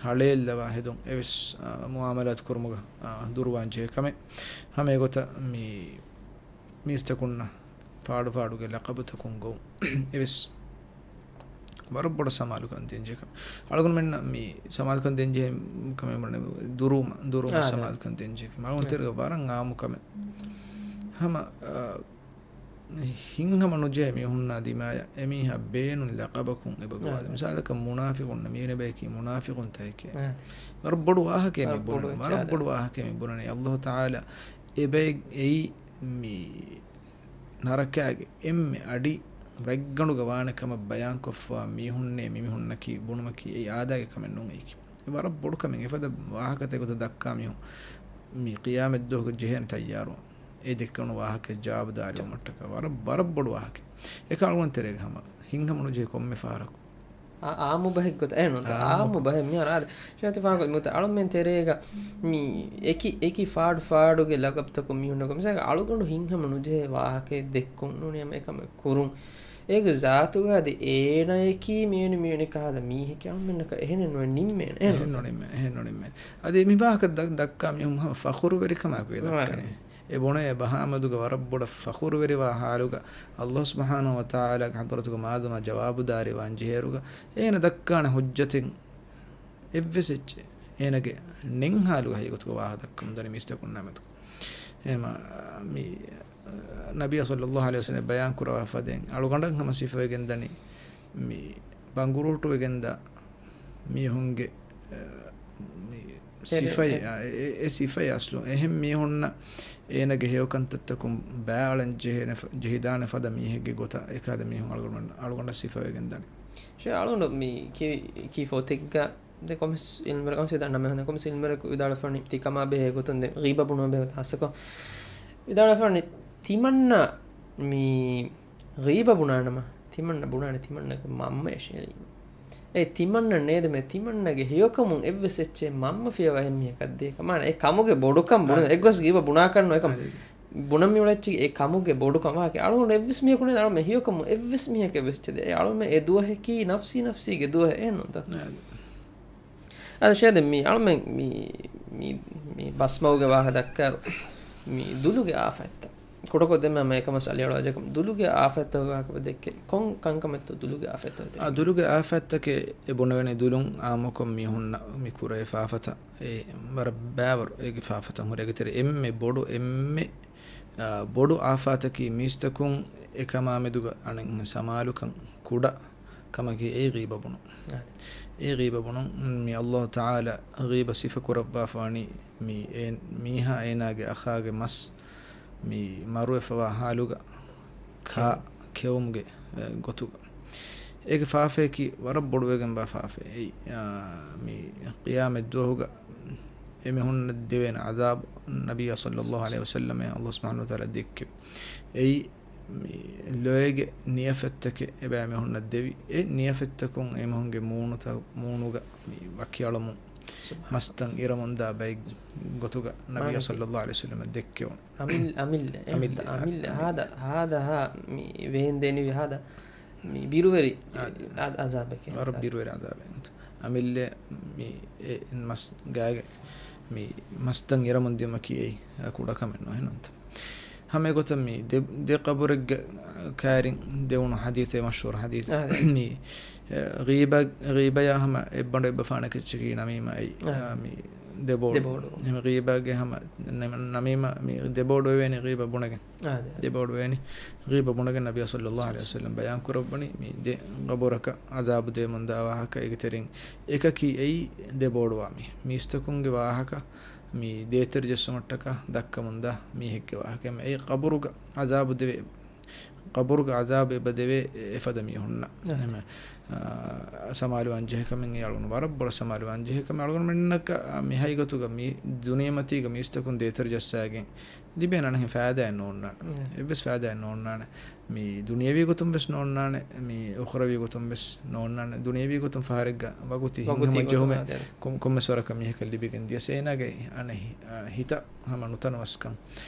ހަޅޭއްލަވާ ހެދުން އެވެސް، އާ، މުއާމަލާތު ކުރުމުގަ، އާ، ދުރުވާން ޖެހޭ ކަމެއް. ހަމަ އެގޮތަށް މި މީސްތަކުންނަށް ފާޑު ފާޑުގެ ލަޤަބުތަކުން ގޮވުން އެވެސް ވަރަށް ބޮޑަށް ސަމާލުކަން ދޭންޖެހޭ ކަމެއް. އަޅުގަނޑުމެންނަށް މި ސަމާލުކަން ދޭންޖެހޭ ކަމެއް ވަނީ ދުރުވުމަށް، ދުރުވުމަށް އާ، ދެ. ސަމާލުކަން ދޭންޖެހޭ ކަމެއް. އަޅުގަނޑު ދެ. ތެރޭގަ ވަރަށް އާއްމު ކަމެއް. ހަމަ، އާ، ހިތްހަމަ ނުޖެހޭ މީހުންނާ ދިމާޔަށް އެމީހާ ބޭނުން ލަޤަބަކުން އެބަ ގޮވާލި. އާ. މިސާލަކަށް މުނާފިޤުންނަށް މީނަ ބަޔަކީ މުނާފިޤުންތަކެކޭ. އާ. ވަރަށް ބޮޑު ވާހަކައެއް މި ވަރަށް ބުނަނީ. ބޮޑު ވަރަށް ވިއްކާލާ. ބޮޑު ވާހަކައެއް މި ބުނަނީ. އައްލާހު ތަޢާލާ އެބައި އެއީ މި ނަރަކާގެ އެންމެ އަޑި ވަތްގަނޑުގަ ވާނެ ކަމަށް ބަޔާންކޮށްފަވާ މީހުންނޭ މިމީހުންނަކީ ބުނުމަކީ އެއީ އާދައިގެ ކަމެއް ނޫން އެއީކީ. އެ ވަރަށް ބޮޑު ކަމެއް. އެފަދަ ވާހަކަތައް ގޮތަށް ދައްކާ މީހުން މި ޤިޔާމަތްދުވަހުގަ ޖެހޭނެ ތައްޔާރުވާން. އެ ދެއްކެވުނު ވާހަކައެއް ޖަވާބުދާރީވުމަށްޓަކާ ވަރަށް، ވަރަށް ބޮޑު ވާހަކައެއް. އެކަ އަޅުގަނޑު ތެރޭގަ ހަމަ ހިތްހަމަ ނުޖެހޭ ކޮންމެ ފަހަރަކު. އާ، އާއްމު ބަހެއްގޮތަށް އެ ނޫންތަ؟ އާއްމު އާއްމު ބަހެއް. ބަހެއް މިހާރު އާދެ. ޝައިތި ފާހަގަ މިތަ އަޅުމެން ތެރޭގަ މި އެކި، އެކި ފާޑު ފާޑުގެ ލަޤަބްތަކުން މީހުންނަކު މިސާލަކަށް އަޅުގަނޑު ހިތްހަމަ ނުޖެހޭ ވާހަކައެއް ދެއްކުން ނޫނީ ހަމަ އެކަމެއް ކުރުން. އޭގެ ޒާތުގަ އަދި އޭނަޔަކީ މިވެނި، މިވެނި ކަހަލަ މީހެކޭ އަޅުމެންނަކަށް އެހެނެއް ނުވެ ނިންމޭނެ. އެހެން ނުނިންމޭ، އެހެން ނުނިންމޭ. އަދި މި ވާހަކަ ދަ-، ދައްކާ މީހުން ހަމަ ފަޚުރުވެރިކަމާއެކު އެ ދައްކަނީ. އެ ބުނޭ ބަހާމެދުގަ ވަރަށް ބޮޑަށް ފަޚުރުވެރިވާ ހާލުގަ، އައްލާހު ސުބްޙާނަހޫ ވަތަޢާލާގެ ޙަޟްރަތުގަ މާދަމާ ޖަވާބުދާރީވާން ޖެހޭއިރުގަ، އޭނަ ދައްކާނެ ޙުއްޖަތެއް އެއްވެސް އެއްޗެއް އޭނަގެ ނެތް ހާލުގަ ހައިގޮތުގަ ވާހަކަ ދައްކަމުން ދަނީ މީސްތަކުންނާ މެދު. އެހެމަ މި ނަބިއްޔާ ޞައްލައްލާހު ޢަލައިހި ވަސައްލަމް ބަޔާން ކުރައްވާ ފަދައިން އަޅުގަނޑަށް ހަމަ ސިފަވެގެން ދަނީ މި ބަނގުރޫޓުވެގެންދާ މީހުންގެ، އަ، މި ތެރެ-، ސިފައި، އެ. އަ، އެ، އެ ސިފައި އަސްލު. އެހެން މީހުންނަށް އޭނަގެ ހެޔޮކަންތައްތަކުން ބައިއަޅަން ޖެހޭނެ ފަ-، ޖެހިދާނެ ފަދަ މީހެއްގެ ގޮތަށް އެކަހަލަ މީހުން އަޅުގަނޑަށް، އަޅުގަނޑަށް ސިފަވެގެން ދަނީ. ޝޭ އަޅުގަނޑު މި ކި-، ކީ ފޮތެއްގަ ދެ ކޮމިސް އިލްމުވެރި ކަމަށް ސީދާ ނަމެ ހަނދެ ކޮމިސް އިލްމުވެރި ވިދާޅުވެފަނީ ތި ކަމާ ބެހޭ ގޮތުން ދެ ޣީބަ ބުނުމަށް ބެހޭ ގޮތުން ހާއްސަކޮށް ވިދާޅުވެފަނީ ތިމަންނަ މި ޣީބަ ބުނާނަމަ، ތިމަންނަ ބުނާނެ ތިމަންނަގެ މަންމަޔަށޭ. އޭ ތިމަންނަ ނޭދެމޭ ތިމަންނަގެ ހެޔޮކަމުން އެއްވެސް އެއްޗެއް މަންމަ ފިޔަވާ އެހެން މީހަކަށް ދޭކަށް. މާނަ އެ ކަމުގެ ބޮޑުކަން ބުނެ، އާ. އެއްގޮސް ގީބަ ބުނާކަށް ނުވޭ ކަމަށް. އާ. ބުނަން މި އުޅެއްޗި އެ ކަމުގެ ބޮޑުކަން ވާހަކަ. އަޅުގަނޑު އެއްވެސް މީހަކު ނޭދެ އަޅުމެ ހެޔޮކަމުން އެއްވެސް މީހަކަށް އެއްވެސް އެއްޗެއް ދޭ. އެ އަޅުމެ އެ ދުވަހަކީ ނަފްސީ ނަފްސީގެ ދުވަހެއް އެހެން ނޫންތަ؟ އާ. އަދި ޝޭ ދެން މި އަޅުމެން މި، މި، މި ބަސްމަގުގެ ވާހަކަ ދައްކާއިރު، މި ދުލުގެ އާފަތްތައް. ކުޑަކޮށް ދެން މަ އެކަމަސް އަލިއަޅުވާ ޖެކަމް ދުލުގެ އާފަތްތަކުގެ ވާހަކަ ދެއްކޭ. ކޮން ކަންކަމެއްތޯ ދުލުގެ އާފަތްތަކު ދެއްކޭ؟ އާ، ދުލުގެ އާފަތްތަކެއް އެ ބުނެވެނީ ދުލުން އާއްމުކޮށް މީހުންނަށް މި ކުރެވޭ ފާފަތައް އެ ވަރަށް ބައިވަރު އޭގެ ފާފަތައް ހުރޭ. އޭގެ ތެރޭ އެންމެ ބޮޑު، އެންމެ، އާ، ބޮޑު އާފާތަކީ މީސްތަކުން އެކަމާ މެދުގަ އަނެއް ސަމާލުކަން ކުޑަ ކަމަކީ އެއީ ޣީބަ ބުނުން. އާ. އެއީ ޣީބަ ބުނުން. މި އައްލާހު ތަޢާލާ ޣީބަ ސިފަ ކުރައްވާފަވަނީ މި އޭ-، މީހާ އޭނާގެ އަޚާގެ މަސް މި މަރުވެފަވާ ހާލުގަ ކާ-، ކެއުމު. ކެއުމުގެ، އެ، ގޮތުގަ. އޭގެ ފާފަޔަކީ ވަރަށް ބޮޑުވެގެންވާ ފާފައެއް. އެއީ، އާ، މި ޤިޔާމަތް ދުވަހުގަ އެމީހުންނަށް ދެވޭނެ ޢަޛާބު ނަބިއްޔާ ޞައްލައްލާހު ޢަލައިހި ވަސައްލަމަ އައްލާހު ސުބްޙާނަހޫ ވަތަޢާލާ ދެއްކެވި. އެއީ، މި ލޮއެގެ ނިޔަފަތްތަކެއް އެބައިމީހުންނަށް ދެވި. އެ ނިޔަފަތްތަކުން އެމީހުންގެ މޫނުތައް، މޫނުގަ މި ވަކިއަޅަމުން، ސުބްޙާނަ. މަސްތައް އިރަމުންދާ ބައެއް ގޮތުގަ ނަބިއްޔާ މާނަ ޞައްލައްލާހު ޢަލައިހި ވަސައްލަމަ ދެއްކެވުނު. އަމިއްލަ، އަމިއްލަ، އެ، އަމިއްލަ، އަމިއްލަ، އަމިއްލަ. ހާދަ، ހާދަ، ހާ، މި ވޭންދެނިވި ހާދަ، މި ބިރުވެރި، އާ. އާ، އަޒާބެކޭ. ވަރަށް ބިރުވެރި އަޒާބެއް. އަމިއްލަ، މި އެ މަސް ގާގެ، މި މަސްތައް އިރަމުން ދިޔުމަކީ އެއީ ކުޑަ ކަމެއް ނޫން ނޫންތަ؟ ހަމަ އެގޮތަށް މި ދެ، ދެ ޤަބުރެއްގެ ކައިރިން ދެވުނު ޙަދީޘެއް މަޝްހޫރު ޙަދީޘެއް. އާ. މި، އެ، ޣީބަ، ޣީބަޔާ ހަމަ އެއްބަނޑު އެއްބަފާނެ ކެއްޗަކީ ނަމީމާއި، އާ. އާ، މި ދެބޯޑު. ދެބޯޑު. ހަމަ ޣީބާގެ ހަމަ ނަމ-، ނަމީމާ މި ދެބޯޑު ވެވޭނެ ޣީބަ ބުނެގެން. އާ، ދެ. ދެބޯޑު ވެވޭނެ ޣީބަ ބުނެގެން ނަބިއްޔާ ޞައްލައްލާހު ޢަލައިހި ވަސައްލަމް ބަޔާން ކުރައްވަނީ މި ދެ ޤަބުރަކަށް ޢަޒާބު ދޭމުންދާ ވާހަކަ. އޭގެ ތެރެއިން އެކަކީ އެއީ ދެބޯޑުވާ މީ. މީސްތަކުންގެ ވާހަކަ މި ދޭތެރެ ޖެއްސުމަށްޓަކާ ދައްކަމުންދާ މީހެއްގެ ވާހަކަ. އެއީ ޤަބުރުގަ ޢަޒާބު ދެވޭ، ޤަބުރުގަ ޢަޒާބު އެބަ ދެވޭ އެފަދަ މީހުންނަށް. އެހެން، އާ، ސަމާލުވާން ޖެހޭ ކަމެއް އެ އަޅުގަނޑު ވަރަށް ބޮޑަށް ސަމާލުވާން ޖެހޭ ކަމެއް. އަޅުގަނޑުމެންނަކަށް މި ހަގީގަތުގަ މި ދުނިޔެމަތީގަ މީސްތަކުން ދޭތެރެ ޖައްސާގެން ލިބޭނެ އަނެއް ފައިދާއެއް ނޯންނާނެ. އެއްވެސް ފައިދާއެއް ނޯންނާނެ. މި ދުނިޔަވީ ގޮތުން ވެސް ނޯންނާނެ، މި އުޚްރަވީ ގޮތުން ވެސް ނޯންނާނެ. ދުނިޔަވީ ގޮތުން ފަހަރެއްގަ ވަގުތީ ހިތްހަމަޖެހުމެއް ކޮން، ކޮންމެސް ވަރަކަށް މީހަކަށް ލިބިގެން ދިޔަސް އޭނާގެ އަނެއް ހި-، އަ، ހިތަށް ހަމަ ނުތަނަވަސްކަން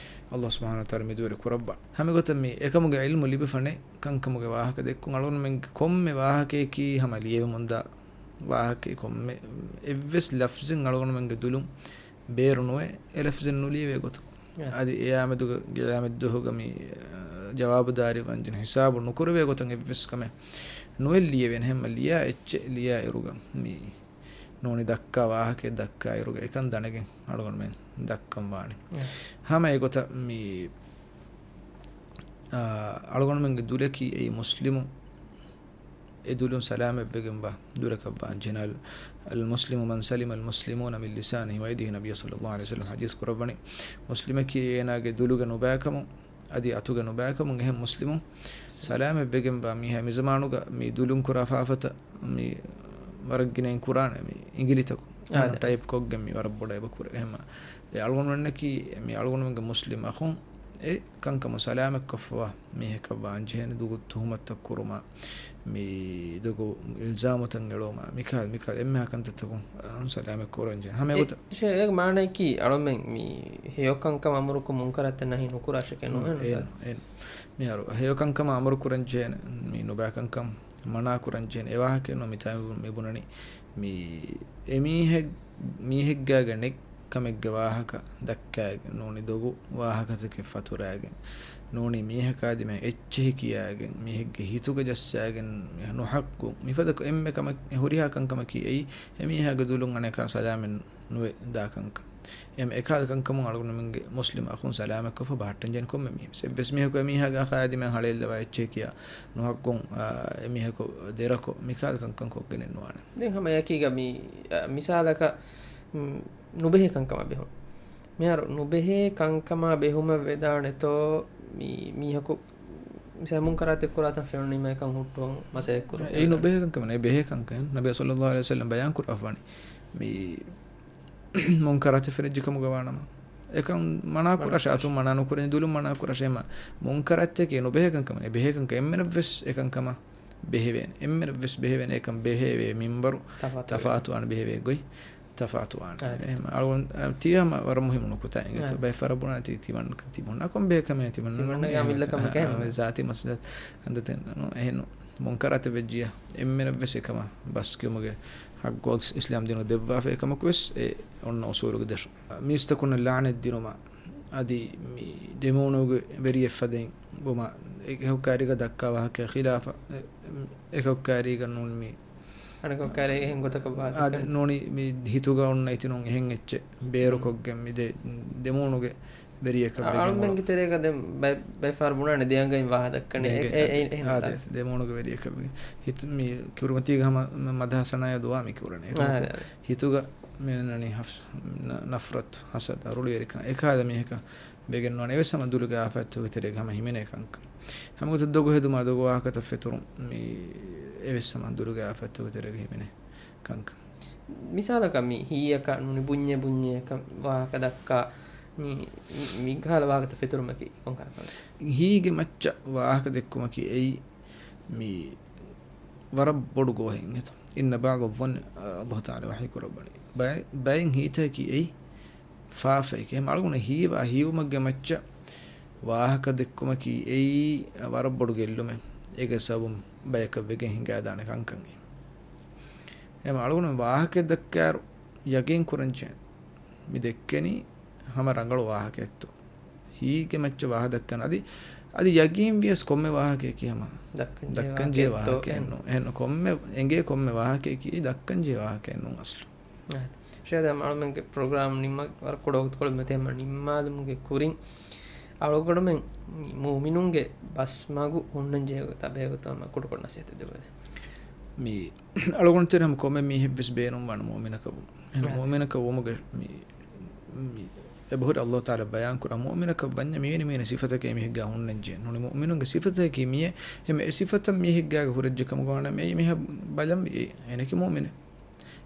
ﷲ ސުބްޙާނަހޫ ވަތަޢާލާ މިދުވެރި ކުރައްވާ. ހަމަ ގޮތަށް މި އެކަމުގެ ޢިލްމު ލިބިފަނެ ކަންކަމުގެ ވާހަކަ ދެއްކުން އަޅުގަނޑުމެންގެ ކޮންމެ ވާހަކަޔަކީ ހަމަ ލިޔެވެމުންދާ ވާހަކައެއް. ކޮންމެ އެއްވެސް ލަފްޒެއް އަޅުގަނޑުމެންގެ ދުލުން ބޭރު ނުވެ، އެ ލަފްޒެއް ނުލިޔެވޭ ގޮތަށް. އަދި އެއާމެދުގަ، ގިޔާމަތްދުވަހުގަ މި، އަ، ޖަވާބުދާރީ ވަންޖެހޭ ހިސާބު ނުކުރެވޭ ގޮތަށް އެއްވެސް ކަމެއް ނުވެ ލިޔެވޭނެ. ހަމަ ލިޔާ އެއްޗެއް ލިޔާ އިރުގަ މި ނޫނީ ދައްކާ ވާހަކައެއް ދައްކާ އިރުގަ އެކަން ދަނެގެން އަޅުގަނޑުމެން ދައްކަން ވާނެ. ހަމަ އެގޮތަށް މި، އަ، އަޅުގަނޑުމެންގެ ދުލަކީ އެއީ މުސްލިމު އެ ދުލުން ސަލާމަތްވެގެންވާ ދުލަކަށްވާންޖެހޭ. އަލް، އަލްމުސްލިމު މަން ސަލިމަ އަލްމުސްލިމޫނަ މިން ލިސާނިހި ވަޔަދިހި، ނަބިއްޔާ ޞައްލައްލާހު ޢަލައިހި ވަސައްލަމަ ޙަދީޘް ކުރައްވަނީ. މުސްލިމަކީ އޭނާގެ ދުލުގެ ނުބައިކަމުން އަދި އަތުގެ ނުބައިކަމުން އެހެން މުސްލިމުން ސަލާމަތްވެގެންވާ މީހާ. މިޒަމާނުގަ މި ދުލުން ކުރާ ފާފަތައް މި ވަރަށް ގިނައިން ކުރާނެ މި އިނގިލިތަކުން. އާދެ. ޓައިޕް ކޮށްގެން މި ވަރަށް ބޮޑަށް އެބަ ކުރޭ. އެހެންމަ އެ އަޅުގަނޑުމެންނަކީ މި އަޅުގަނޑުމެންގެ މުސްލިމް އަޚުން އެ ކަންކަމުން ސަލާމަތްކޮށްފަވާ މީހަކަށްވާންޖެހޭނެ. ދޮގު ތުހުމަތުތައް ކުރުމާ، މި ދޮގު އިލްޒާމުތައް އެޅުމާ، މިކާ، މިކާ އެންމެހާ ކަންތައްތަކުން ސަލާމަތް ކުރަންޖެހޭނެ. ހަމަ އެ، އެގޮތަށް. ޝޭ، އޭގެ މާނައަކީ އަޅުމެން މި ހެޔޮކަންކަމަށް އަމުރުކޮށް މުންކަރާތެއް ނަހީ ނުކުރާށެކޭ ނޫން. އެން، އެން. މިހާރު ހެޔޮކަންކަމަށް އަމުރު ކުރަންޖެހޭނެ، މި ނުބައިކަންކަމަށް މަނާ ކުރަންޖެހޭނެ. އެ ވާހަކައެއް ނޫން މިތާ މި ބުނަނީ. މި އެމީހެއް، މީހެއްގާގަ ނެތް ކަމެއްގެ ވާހަކަ ދައްކާގެން ނޫނީ، ދޮގު ވާހަކަތަކެއް ފަތުރާގެން ނޫނީ، މީހަކާ ދިމާ އެއްޗެހި ކިޔާގެން، މީހެއްގެ ހިތުގަ ޖައްސާގެން، ނުޙައްޤު މިފަދަ އެންމެ ކަމެއް، ހުރިހާ ކަންކަމަކީ އެއީ، އެމީހާގެ ދުލުން އަނެކާ ސަލާމަތް ނުވެ ދާ ކަންކަން. އެ އެކާ ކަންކަމުން އަޅުގަނޑުމެންގެ މުސްލިމް އަޚުން ސަލާމަތްކޮށްފަ ބަހައްޓަންޖެހޭނެ ކޮންމެ މީހެއް. އެއްވެސް މީހަކު އެމީހާގެ އަޚާ ދިމާ ހަޅޭއްލަވާ އެއްޗެހި ކިޔާ ނުޙައްޤުން، އާ، އެމީހަކު ދެރަކޮށް މިކާ ކަންކަން ކޮށްގެނެއް ނުވާނެ. ދެން ހަމަ އެކީގަ މި، އަ، މިސާލަކަށް، މް، ނުބެހޭ ކަންކަމާ ބެހުން. މިހާރު ނުބެހޭ ކަންކަމާ ބެހުމަށް ވެދާނެތޯ މި މީހަކު މިސާ މުންކަރާތެއް ކުރާތަން ފެނުނީމަ އެކަން ހުއްޓުވަން މަސައްކަތް ކުރަން. އެއީ ނުބެހޭ ކަންކަމެއް، ނޭ ބެހޭ ކަންކަން. ނަބީ ޞައްލައްލާހު ޢަލައިހި ވަސައްލަމް ބަޔާން ކުރައްވަނީ މި މުންކަރާތެއް ފެނިއްޖެ ކަމުގަ ވާނަމަ، އެކަން މަނާ ކުރާށޭ، އަތުން މަނާ ނުކުރަން، ދުލުން މަނާ ކުރާށޭ. އެމަ މުންކަރާތެކޭ ނުބެހޭ ކަންކަމެއް، އެ ބެހޭ ކަންކަމެއް. އެމެނަށްވެސް އެކަންކަމަށް ބެހެވޭނެ. އެންމެނަށްވެސް ބެހެވޭނެ. އެކަން ބެހޭވޭ މިންވަރު ތަފާތު ވާނެ، ބެހޭވޭ ގޮތް ތަފާތު ވާނެ. އާ، އެހެން އަޅުގަނޑު، އަ، ތީ ހަމަ ވަރަށް މުހިއްމު ނުކުތާ އިނގޭތޯ. އާ. ބައެއް ފަރަށް ބުނާ ތި، ތިމަން، ތި ބުނާ ކޮން ބެހޭ ކަމެއް ތިމަން ތިމަންނަގެ އަމިއްލަ ކަމެއް ކަހެއް ނޫން. ޒާތީ މައްސަލަ ކަންތައްތައް ނޫން. އެހެން ނޫން. މުންކަރާތެއް ވެއްޖިޔާ އެންމެނަށްވެސް އެކަމަށް ބަސްކިޔުމުގެ ޙައްޤު އިސްލާމް ދީނު ދެއްވާފަ އެކަމަކުވެސް އެ އޮންނަ އުސޫލުގެ ދަށުން. މީސްތަކުންނަށް ލަޢުނަތް ދިނުމަށް އަދި މި ދެމޫނުގެ ވެރިއެއް ފަދައިން ވުމަށް އެކަކު ކާރީގަ ދައްކާ ވާހަކަ ޚިލާފަށް އެ، އެކަކު ކާރީގަ ނޫން މި އަނެކަކު ކާރީގަ އެހެން ގޮތަކަށް ވާ އާ، ދެކެން. ނޫނީ މި ހިތުގަ އޮންނަ އިތިނުން އެހެން އެއްޗެއް ބޭރުކޮށްގެން މި ދެ، ދެމޫނުގެ ވެރިއެއްކަށް އަ، ވެގެން އަޅުމެންގެ ތެރޭގަ ދެން ބައެއް، ބައެއް ފަހަރު ބުނާނެ ދެ އަނގައިން ވާހަކަ ދައްކަނީ. ދެ އެ، އަނގައިން. އެ، އެ، އެހެން އާ، ދެ، ދެމޫނުގެ ވެރިއެއްކަށް ވެގެން. ހިތު، މި ކުރިމަތީގަ ހަމަ މަ، މަދަހަ ސަނާޔާ ދުވާ މި ކުރަނީ. އާ، އެކަމަކު އާ، އާ. ހިތުގަ މި އޮންނަނީ ހަފް، ނަ، ނަފްރަތު، ހަސަދަ، ރުޅިވެރިކަން. އެކާލަ މީހަކަށް ވެގެން ނުވާނެ. އެވެސް ހަމަ ދުލުގެ އާފާތްތަކުގެ ތެރޭގަ ހަމަ ހިމެނޭ ކަންކަން. ހަމަ ގޮތަށް ދޮގު ހެދުމާ ދޮގު ވާހަކަތައް ފެތުރުން މި އެވެސް ހަމަ ދުލުގެ އާފާތްތަކުގެ ތެރޭގަ ހިމެނޭ ކަންކަން. މިސާލަކަށް މި ހީއަކަށް ނޫނީ ބުންޏޭ ބުންޏޭ ކަން ވާހަކަ ދައްކާ މި، މި، މި ކަހަލަ ވާހަކަތައް ފެތުރުމަކީ ކޮން ކަހަލަ ކަމެއް؟ ހީގެ މައްޗަށް ވާހަކަ ދެއްކުމަކީ އެއީ މި ވަރަށް ބޮޑު ގޯހެއް އިނގޭތޯ. إن بعض الظن، އަ، ﷲ ތަޢާލާ ވަޙީ ކުރައްވަނީ. ބައެއް، ބައެއް ހީތަކަކީ އެއީ ފާފައެކޭ. އެހެން އަޅުގަނޑު ހީވާ ހީވުމެއްގެ މައްޗަށް ވާހަކަ ދެއްކުމަކީ އެއީ ވަރަށް ބޮޑު ގެއްލުމެއް. އޭގެ ސަބަބުން ބަޔަކަށް ވެގެން ހިނގާދާނެ ކަންކަން. އެހެން އަޅުގަނޑު ވާހަކަ ދައްކާއިރު ޔަގީން ކުރަންޖެހޭ. މި ދެއްކެނީ ހަމަ ރަނގަޅު ވާހަކައެއްތޯ. ހީގެ މައްޗަށް ވާހަކަ ދައްކަން. އަދި، އަދި ޔަގީން ވިޔަސް ކޮންމެ ވާހަކައަކީ ހަމަ ދައްކަން ޖެހޭ ދައްކަން ޖެހޭ ވާހަކައެއް ވާހަކައެއް ނޫން. ނޫން. އެހެން ކޮންމެ، އެނގޭ ކޮންމެ ވާހަކައަކީ ދައްކަން ޖެހޭ ވާހަކައެއް ނޫން އަސްލު. އާ. ޝޭޚް، ދެން އަޅުމެންގެ ޕްރޮގްރާމް ނިންމަ ވަރަށް ކުޑަ ވަގުތުކޮޅެއް މެދު ނިންމާލުމުގެ ކުރިން އަޅުގަނޑުމެން މި މުއުމިނުންގެ ބަސްމަގު ހުންނަން ޖެހޭ ގޮތާ ބެހޭ ގޮތަށް ކުޑަކޮށް ނަސޭހަތެއް ދެއްވަދޭ. މި އަޅުގަނޑު ތެރޭ ހަމަ ކޮންމެ މީހެއްވެސް ބޭނުންވާނެ މުއުމިނަކަށް ވުމަށް. އެހެން އާ. މުއުމިނަކަށް ވުމުގެ މި އެބަހުރި އައްލާހު ތަޢާލާ ބަޔާންކުރާ މުއުމިނަކަށް ވަންޏާ މިވެނި މީހުން ސިފަތަކެއް އެމީހެއްގާ ހުންނަންޖެހޭ. ނޫނީ މުއުމިނުންގެ ސިފަތަކީ މިއޭ. އެހެން އެ ސިފަތައް މީހެއްގާގަ ހުރެއްޖެ ކަމުގަ ވާނަމަ އެއީ މީހާ ބަލަންވީ އެއީ. އޭނަކީ މުއުމިނެއް.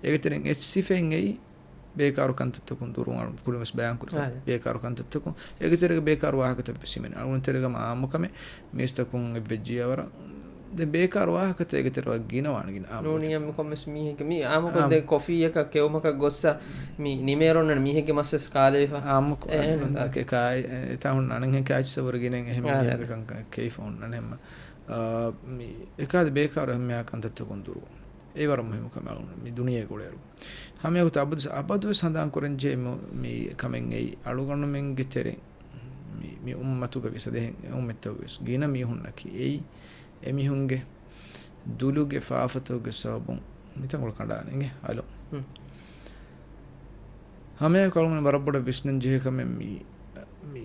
އޭގެ ތެރެއިން އެއް ސިފައެއް އެއީ ބޭކާރު ކަންތައްތަކުން ދުރުވުން. އަޅު ކުރިން ވެސް ބަޔާން ކުރި ކަމަށް. އާ. ބޭކާރު ކަންތައްތަކުން. އޭގެ ތެރޭގަ ބޭކާރު ވާހަކަތައް ވެސް ހިމެނޭ. އަޅުގަނޑު ތެރޭގަ އާއްމުކަމެއް މީސްތަކުން އެއްވެއްޖިޔާ ވަރަށް ދެން ބޭކާރު ވާހަކަތައް އޭގެ ތެރޭ ވަރަށް ގިނަ ވާނެ ގިނަ އާއްމު ނޫނީ ގޮތަކަށް. އެންމެ ކޮންމެސް މީހެއްގެ މި އާއްމުކޮށް އާ. ދެ ކޮފީއަކަށް ކެއުމަކަށް ގޮއްސަ މި ނިމޭރޮންނަން މީހެއްގެ މަސްވެސް ކާލެވިފަ. އާއްމުކޮށް އެ، އެ، އެ، އެ، ކާ-، އެ، އެތާ ހުންނަ އަނެއްހެން ކާއެއްޗިއްސަށް ވުރެ ގިނައިން އެހެން އާ، މީހެއްގެ އާ. ކަންކަން ކެއިފަ ހުންނަން ހެންމަ. އާ، މި އެކާދަ ބޭކާރު އެހެންމެހާ ކަންތައްތަކުން ދުރު. އެއީ ވަރަށް މުހިއްމު ކަމެއް އަޅުގަނޑު މި ދުނިޔޭގަ އުޅޭއިރު. ހަމައެގޮތަށް އަބަދު، އަބަދުވެސް ހަނދާން ކުރަންޖެހޭ މި، މި ކަމެއް އެއީ އަޅުގަނޑުމެންގެ ތެރެއިން މި، މި އުއްމަތުގަ ވިސަދެހެން އުއްމަތްތަކުގަވެސް ގިނަ މީހުންނަކީ އެއީ އެމީހުންގެ ދުލުގެ ފާފަތަކުގެ ސަބަބުން މިތަންކޮޅު ކަނޑާނެ އިނގޭ އަލު. ހުން. ހަމައެކަ އަޅުގަނޑު ވަރަށް ބޮޑަށް ވިސްނަން ޖެހޭ ކަމެއް މި، މި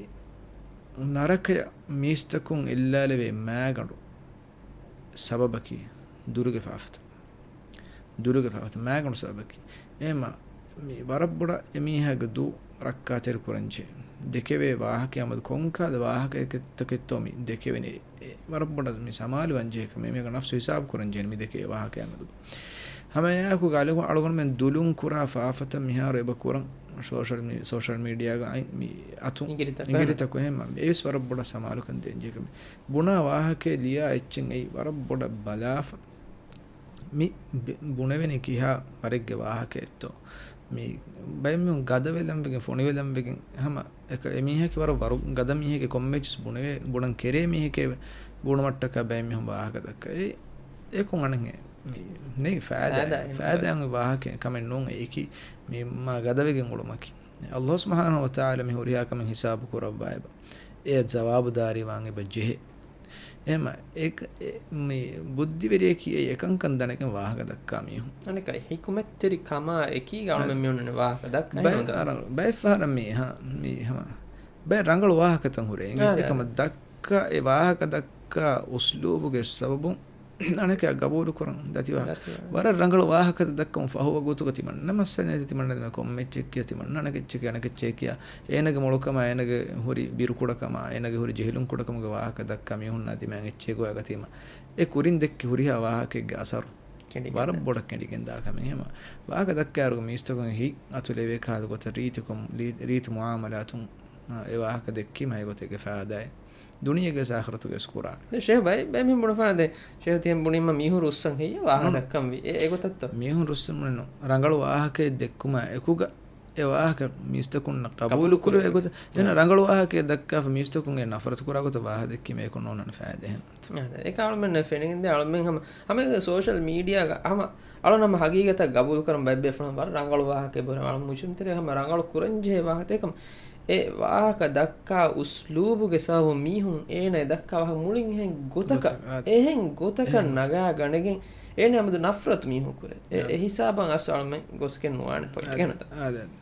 ނަރަކަޔަށް މީސްތަކުން އެއްލާލެވޭ މާގަނޑު ސަބަބަކީ ދުލުގެ ފާފަތައް. ދުލުގެ ފާފަތައް މާގަނޑު ސަބަބަކީ. އެހެންމަ މި ވަރަށް ބޮޑަށް އެމީހާގެ ދު ރައްކާތެރި ކުރަންޖެހޭ. ދެކެވޭ ވާހަކައާމެދު ކޮންކަހަލަ ވާހަކަތަކެއްތޯ މި ދެކެވެނީ. އެ ވަރަށް ބޮޑަށް މި ސަމާލުވަންޖެހޭ ކަމެއް. އެމީހާގެ ނަފްސު ހިސާބު ކުރަންޖެހޭ މި ދެކެވޭ ވާހަކައާމެދު. ހަމައެއާއެކު އަޅު-، އަޅުގަނޑުމެން ދުލުން ކުރާ ފާފަތައް މިހާރު އެބަ ކުރަން ސޯޝަލް މީ-، ސޯޝަލް މީޑިއާގަ އައި މި އަތުން އިނގިލިތަކު. އިނގިލިތަކު އެހެން އެވެސް ވަރަށް ބޮޑަށް ސަމާލުކަން ދޭންޖެހޭ ކަމެއް. ބުނާ ވާހަކައެއް ލިޔާ އެއްޗެއް އެއީ ވަރަށް ބޮޑަށް ބަލާފަ. މި ބެ-، ބުނެވެނީ ކިހާ ވަރެއްގެ ވާހަކައެއްތޯ؟ މި ބައެއްމީހުން ގަދަވެލަންވެގެން، ފޮނިވެލަންވެގެން ހަމަ އެކަ-، އެމީހަކީ ވަރަށް ވަރު-، ގަދަ މީހެކޭ، ކޮންމެއެއްޗެސް ބުނެވޭ، ބުނަން ކެރޭ މީހެކޭ ބުނުމަށްޓަކާ ބައެއްމީހުން ވާހަކަ ދައްކާ. އެ-، އެކުން އަނެއްހެން މި ނެތް ފައިދާ، ފައިދާ އެއްނު. ފައިދާ އޮތް ވާހަކައެއް ކަމެއް ނޫން. އެއީކީ މި މާ ގަދަވެގެން އުޅުމަކީ. އައްލާހު ސުބްޙާނަހު ވަތަޢާލާ މި ހުރިހާ ކަމެއް ހިސާބު ކުރައްވާ އެބަ. އެ ޖަވާބުދާރީ ވާން އެބަ ޖެހޭ. އެހެންމަ އެ-، އެ-، މި ބުއްދިވެރިޔަކީ އެ އެކަންކަން ދަނެގެން ވާހަކަ ދައްކާ މީހުން. އަނެކާ ހިކުމަތްތެރި ކަމާ އެކީގަ އަޅުމެން އަ-، މި އޮންނަނީ ވާހަކަ ދައްކާ ބައެއް، ހިނދު. އަރަ-، ބައެއް ފަހަރަށް މީހާ، މީ ހަމަ ބައެއް ރަނގަޅު ވާހަކަތައް ހުރޭ. އާ، އެކަމަށް ދައްކާ އެ ވާހަކަ ދައްކާ އުސްލޫބުގެ ސަބަބުން އަނެކާ ގަބޫލުކުރަން ދަތިވާ. ދަތިވާ. ވަރަށް ރަނގަޅު ވާހަކަތައް ދައްކަމުން ފަހު ވަގުތުގަ ތިމަންނަ މައްސަލަ ނެތި ތިމަންނަ ދެމެ ކޮންމެއްޗެއް ކިޔާ ތިމަންނަ އަނެކެއްޗެކޭ އަނެކެއްޗެއް ކިޔާ. އޭނަގެ މޮޅުކަމާ، އޭނަގެ ހުރި ބިރުކުޑަކަމާ، އޭނަގެ ހުރި ޖެހިލުން ކުޑަކަމުގެ ވާހަކަ ދައްކާ މީހުންނާ ދިމާއަށް އެއްޗެއް ގޮވާގަތީމަ. އެ ކުރިން ދެއްކި ހުރިހާ ވާހަކައެއްގެ އަސަރު ކެނޑިގެން ވަރަށް ދާ. ބޮޑަށް ކެނޑިގެން ދާ ކަމެއް. އެހެންމަ ވާހަކަ ދައްކާއިރުގަ މީސްތަކުން ހިތް އަތުލެވޭ ކަހަލަ ގޮތަށް ރީތިކޮށް-، ރީ-، ރީތި މުއާމަލާތުން، އާ، އެ ވާހަކަ ދެއްކީމަ އެގޮތެއްގެ ފައިދާއެއް ދުނިޔޭގެ އާޚިރަތުގެ ވެސް ކުރާނެ. ދެން ޝޭހް ބައި-، ބައިމީހުން ބުނެފާނެ ދެން ޝޭހް ތިހެން ބުނީމަ މީހުން ރުއްސަން ހެއްޔޭ ވާހަކަ ނޫން. ދައްކަންވީ؟ އެ-، އެގޮތަށްތޯ؟ މީހުން ރުއްސަން ބުނެ ނޫން. ރަނގަޅު ވާހަކައެއް ދެއްކުމާ އެކުގަ އެ ވާހަކަ މީސްތަކުންނަށް ޤަބޫލު ޤަބޫލު ކުރެވޭ ކުރެވޭ ގޮތަށް. އެހެން ރަނގަޅު ވާހަކައެއް ދައްކާފަ މީސްތަކުން އެ ނަފްރަތު ކުރާ ގޮތަށް ވާހަކަ ދެއްކީމަ އެކު ނޯންނަން ފައިދައެއް ނެތް. އާ، އެކަމަށް މެން ފެނިގެންދޭ އަޅުމެން ހަމަ، ހަމަ ސޯޝަލް މީޑިއާގަ ހަމަ އަޅުން ހަމަ ހަގީގަތަށް ގަބޫލު ކަރަން ބައެއް ބޭފުޅުން ވަރަށް ރަނގަޅު ވާހަކައެއް ބުނެ އަޅު މުޖުތަމަޢު ތެރޭ ހަމަ ރަނގަޅު ކުރަންޖެހޭ ވާހަކަ އެކަމަ އެ ވާހަކަ ދައްކާ އުސްލޫބުގެ ސަބަބުން މީހުން އޭނަ އެ ދައްކާ ވާހަކަ މުޅިން އެހެން ގޮތަކަށް، ގޮތަކަށް، އާ. އެހެން ގޮތަކަށް އެހެން ގޮތަކަށް. ނަގާ ގަނެގެން އޭނަ އަމަދު ނަފްރަތު މީހުން ކުރޭ. އެ، އާ. އެ ހިސާބަށް އަސް އަޅުމެން ގޮސްގެން ނުވާނެ ޕޮއިންޓް އާ. ގެނުތަ؟ އާ، ދެން.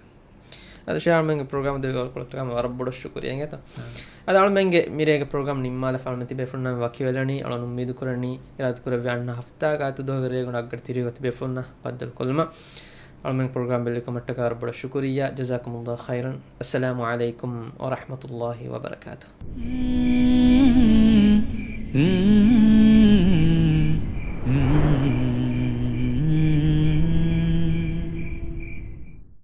އަދި ޝޭހް އަޅުމެންގެ ޕްރޮގްރާމް ދެވި ކޮޅަށްޓަކާ ވަރަށް ބޮޑަށް ޝުކުރިއްޔާ އިނގޭތަ؟ އާ. އަދި އަޅުމެންގެ މިރޭގެ ޕްރޮގްރާމް ނިންމާލަފާނު ތިބޭފުޅުންނަށް ވަކިވެލަނީ. އަޅުން އުއްމީދު ކުރަނީ އިރާދަ ކުރެއްވި އަންނަ ހަފްތާގަ އަތު ދުވަހުގެ ރޭގަނޑު އަށްގަޑި ތިރީހުގަ ތިބޭފުޅުންނަށް ބައްދަލުކޮށްލުމަށް. އަޅުމެން ޕްރޮގްރާމް ބެލިކަމަށްޓަކާ ވަރަށް ބޮޑަށް ޝުކުރިއްޔާ. ޖަޒާކުމުﷲ ޚައިރަން. އައްސަލާމު ޢަލައިކުމް ވަރަޙްމަތުﷲ ވަބަރަކާތުހު.